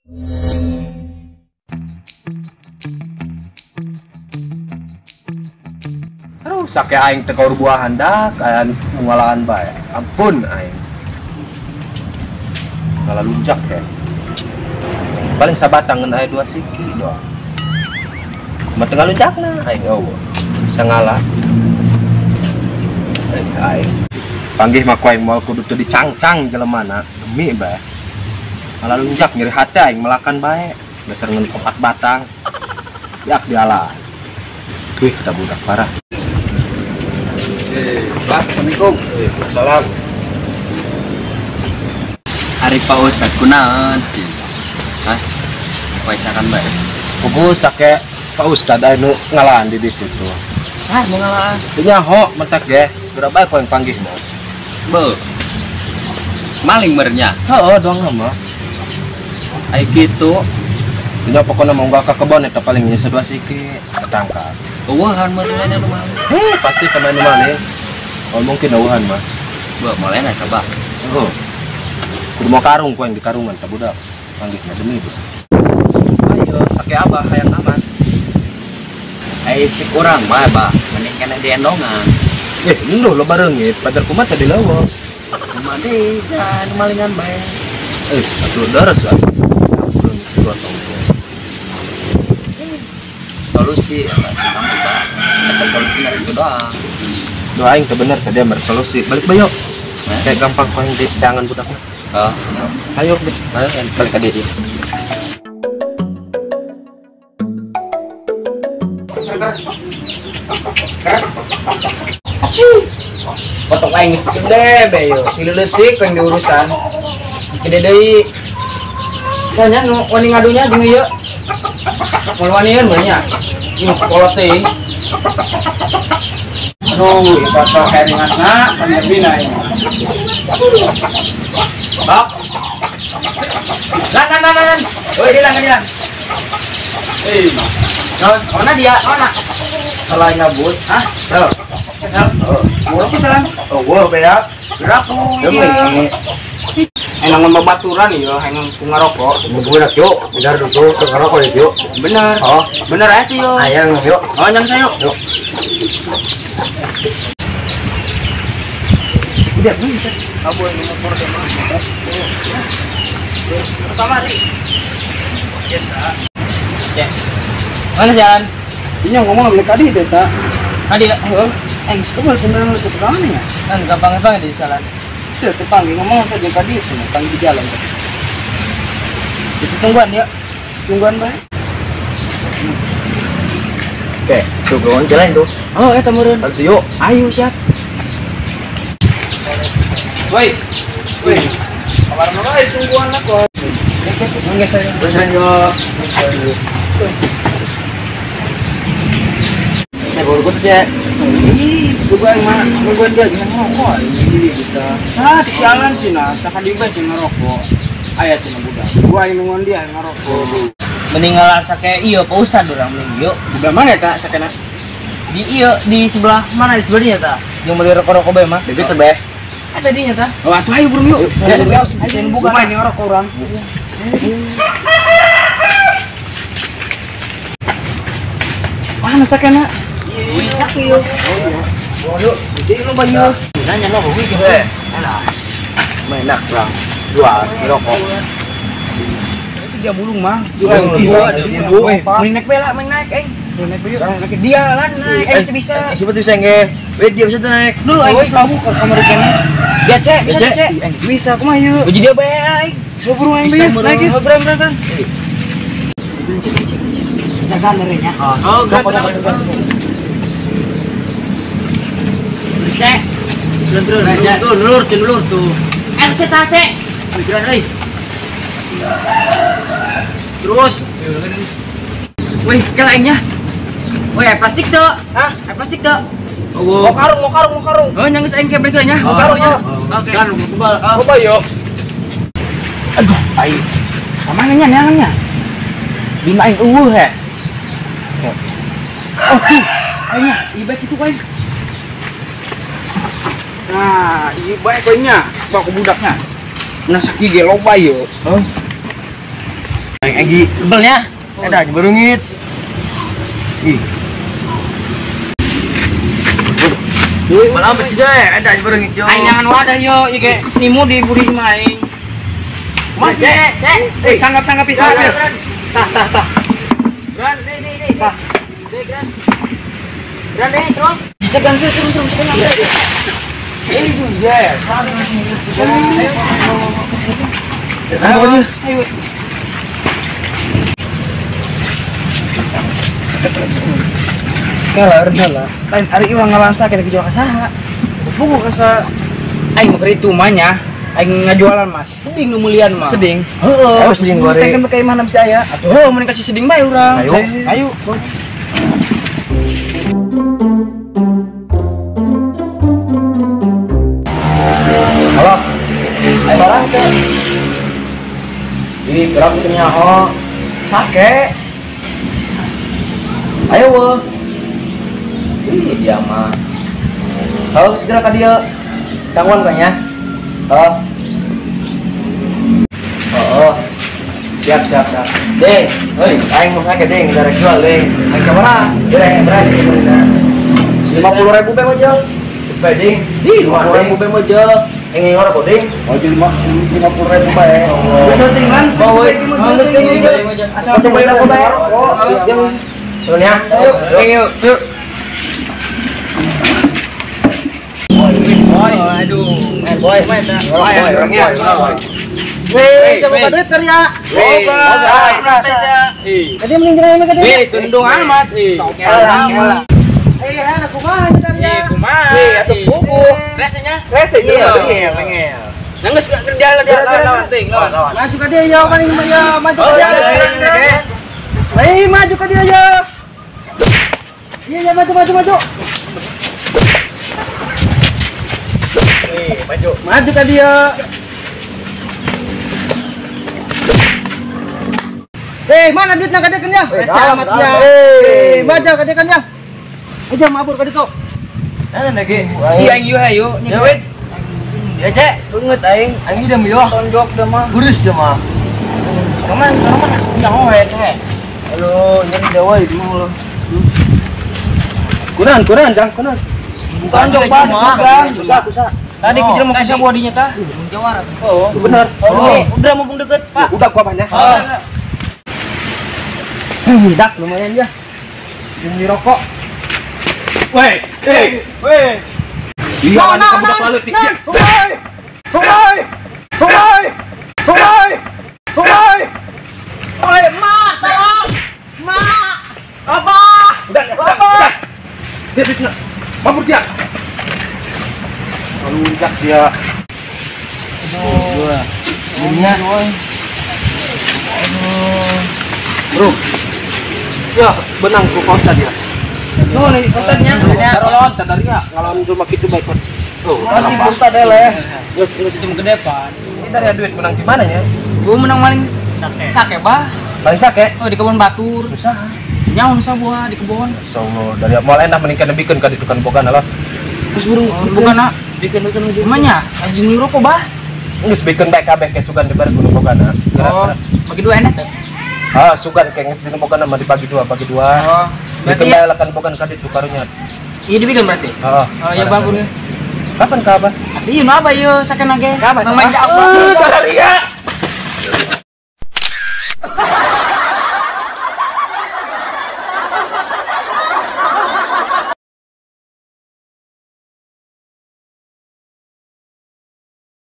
Terus sake aing teh kaur buahan dah aya ngalaan bae. Ampun aing. Ngalah lunjak ya. Paling sabatang ngan aya 2 siki doang. Cuma tengah lunjakna aing eueuh. Bisa ngalah. Aing panggih mah ku aing moal kudu teu dicangcang jelemana demi bae. Malah lunjak nyeri hati aing melakan bae. Dasar ngan 4 batang. Yak dialah. Wih, kita budak parah. Pak, assalamualaikum. Salam. Ari Pak Ustad kunaon? Hah? Pacaran bae. Kubu sake Pak Ustad anu ngalaan di ditu tuh. Sah mau ngalaan? Teu nyaho mentak ge. Geura bae ku yang panggih mah. Beuh. Maling merenya. Heeh, doang mah. Ai kitu. Nya pokona mau ka kebon eta paling nya 2 siki ketangkap. Eueuhan merenya nu maling. Pasti teman nu maling. Oh mungkin eueuhan mah. Beuh, molena eta bah. Heeh. Kudu mau karung ku yang di karungan ta budak. Panggih mah demi budak. Ayo sake abah hayang aman. Ai cik urang mah bah, mending kena diendongan. Nduh loba reungit, padahal kumaha tadi leuweung. Kumaha deui da nu malingan bae. Atuh deres atuh. Reungit dua tahun. Solusi eta kamu bah. Eta solusi itu doang. Doa aing teu bener tadi amar solusi. Balik bae yuk. Kayak gampang ku aing di tangan budakna. Oh, ayo balik ka dieu. Potong aing geus gede bae yo. Tilu leutik yang diurusan. Gede deui. Soalnya nu wani ngadunya jeung ieu. Moal wanian mah nya. Ieu kolot teh. Aduh, ieu foto keringatna panderbina ieu. Bak. Lan lan lan lan. Oi, hilang hilang. Eh. Non, mana dia? Mana? Salah nyabut. Hah? Salah. Salah. Oh, salah. Oh, gua beak. Gerak ieu. Enang babaturan ieu, enang ku ngarokok. Budak yuk, benar dulu ku ngarokok yuk. Bener. Oh, bener aja tuh yo. Ayang yuk. Oh, nyang saya yuk. Yuk. Udah, bisa. Kabur motor deh mah. Pertama nih. Biasa. Ya. Mana jalan? Ini yang ngomong beli kadi saya tak. Kadi ya? Heeh. Geus beneran lu satu kawan ya? Kan gampang banget di jalan. Teu terpanggil ngomong saja kadi sana panggil di jalan tadi. Itu tungguan ya. Tungguan bae. Oke, tuh kawan jalan tuh. Oh, eta meureun. Atuh yuk. Ayo siap. Woi. Woi. Kabar mana tungguan aku. Enggak saya. Beneran yo. Saya baru ikut ya. Ih, gua yang mana? Nungguan dia gini ngerokok di sini kita. Ah, di jalan cina, tak ada juga cina ngerokok. Ayah cina budak. Gua yang nungguan dia ngerokok. Meninggal sake iyo Pak Ustad orang mending yuk. Di belah mana tak sakena? Di iyo di sebelah mana di sebelahnya tak? Yang beli rokok-rokok bae mah. Begitu bae. Ada dinya tak? Oh, atuh ayo burung yuk. Ayo buka. Main ngerokok orang. Mana sakena? Wih, yuk. Oh, yuk. Jadi lu banyak. Nanya lo, wih gitu. Enak. Enak bang. Jual rokok. Itu dia bulung mah. Main naik bela, main naik, eng. Main naik bela. Naik dia lah naik. Itu bisa. Siapa tuh bisa nge? Weh dia bisa tuh naik. Dulu aing selalu ke kamar ikan. Dia cek, bisa cek. Bisa aku mah yuk. Jadi dia bae aing. So burung aing bae. Naik yuk. Berang berang. Cek cek cek. Jaga nerenya. Oh, cek. Lur, lur tuh. RC cek. Pikiran euy. Terus. Wih, kelaingnya. Wih, plastik tuh. Hah? Plastik tuh. Mau karung, mau karung, mau karung. Oh, nyangis aing kebrek nya. Mau karung ya. Oke. Karung tebal. Apa yo? Aduh, ai. Sama nya nyangannya. Bima aing eueuh he. Oh, tuh. Aingnya, ieu bae kitu aing. Nah, ieu bae koinnya, baku budaknya. Nah, sakieu ge loba ieu. Hah? Egi tebelnya. Ada berungit. Ih. Malam aja, ada berungit jo. Aing jangan wadah yo, ieu nimu di buri mah aing. Mas, cek. Eh, sanggap-sanggap pisan. Tah, tah, tah. Gran, deh, deh, deh. Tah. Deh, Gran. Gran deh, terus. Dicegan terus, terus, terus, terus. Eh, ya. Ayo. Ayo. Kalau rendah lah. Lain hari iwang ngalansa kena jual kasaha. Buku kasa aing mah itu mah nya. Aing ngajualan mah seding nu meulian mah. Seding. Heeh, seding goreng. Kan ka imah bisa aya. Atuh heuh mun kasih seding bae urang. Ayo. Ayo. Halo. Ayo barang teh. Ih, gerak teu nyaho. Sake. Ayo weh. Ih, dia mah. Halo, segera ka dieu. Tangguan kayaknya. Oh. Oh. Siap, siap, siap. Deng, oi, aing mau sake deng, darek jual deng. Aing sabaraha? Deng, berani. 50.000 be mah jeung. Cepet ding. Di 50.000 be mah jeung. Aing ngorok ding. Oh, 50.000 bae. Geus tinggal. Oh, geus tinggal. Asal bayar rokok bae. Oh, jeung. Turun ya. Yuk, yuk. Boy, aduh. Boy, boy, boy. Weh, coba duit kali ya. Tadi mending jalan ke dia. Weh, tundung amat. Alhamdulillah. Eh, anak kumaha nya ya? Kumaha? Weh, atuh buku. Resenya? Rese iya, bengel. Nangis kerja lah dia lawan ting, lawan. Maju ke dia ya, paling ya, maju ke dia. Hei, maju ke dia ya. Iya, ya, maju, maju, maju. Weh, maju. Maju ke dia. Eh, mana duitnya kadekan ya? Selamat ya. Eh, maju kadekan ya. Aja mabur ka ditu. Ana lagi. Iya, aing ayo nyewet. Ya, Cek, beungeut aing. Aing deum yo. Tonjok deum mah. Gurus deum mah. Kaman, kaman nyaho we teh. Halo, nyeri dawa itu mah lo. Kunan, kunan, jang kunan. Tonjok mah. Kusa, kusa. Tadi kejar mau kasih buah dinya tah. Jawara. Oh, bener. Oh, udah mumpung deket, Pak. Udah gua banyak. Dak lumayan ya. Beli rokok. Weh, eh, weh. Iya, kamu udah palut dik. Woi. Woi. Woi. Woi. Woi. Woi, mak, tolong. Mak. Abah. Udah, udah, udah. Dia dia. Mabur dia. Lonjak dia. Aduh. Minyak. Aduh. Bro. Ya, benang ku kaos tadi ya. Nuh, nih ustadnya. Sarolon tadi ya, ngalon rumah kitu bae kon. Tuh, nanti ustad eleh. Geus geus tim gede pan. Ini dari duit menang di mana ya? Gua menang maling sake, bah. Maling sake? Oh, di kebun batur. Usaha. Nyaun sabuah di kebun. Insyaallah dari moal enak mending bikeun ka ditu kan boga alas. Terus buru bukan nak bikeun bikeun mah nya, anjing meuli rokok bah. Geus bikeun bae kabeh ke sugan dibari kudu bogana. Oh, bagi dua enak teh. Ah, sugan kayak geus dina bogana mah dibagi dua, bagi dua. Oh, berarti ya lekan bogan ka ditu karunya. Iya dibikin berarti? Heeh. Oh, ya bangun. Kapan ka abah? Atuh ieu nu abah ieu sakena ge. Mang main apa? Kararia.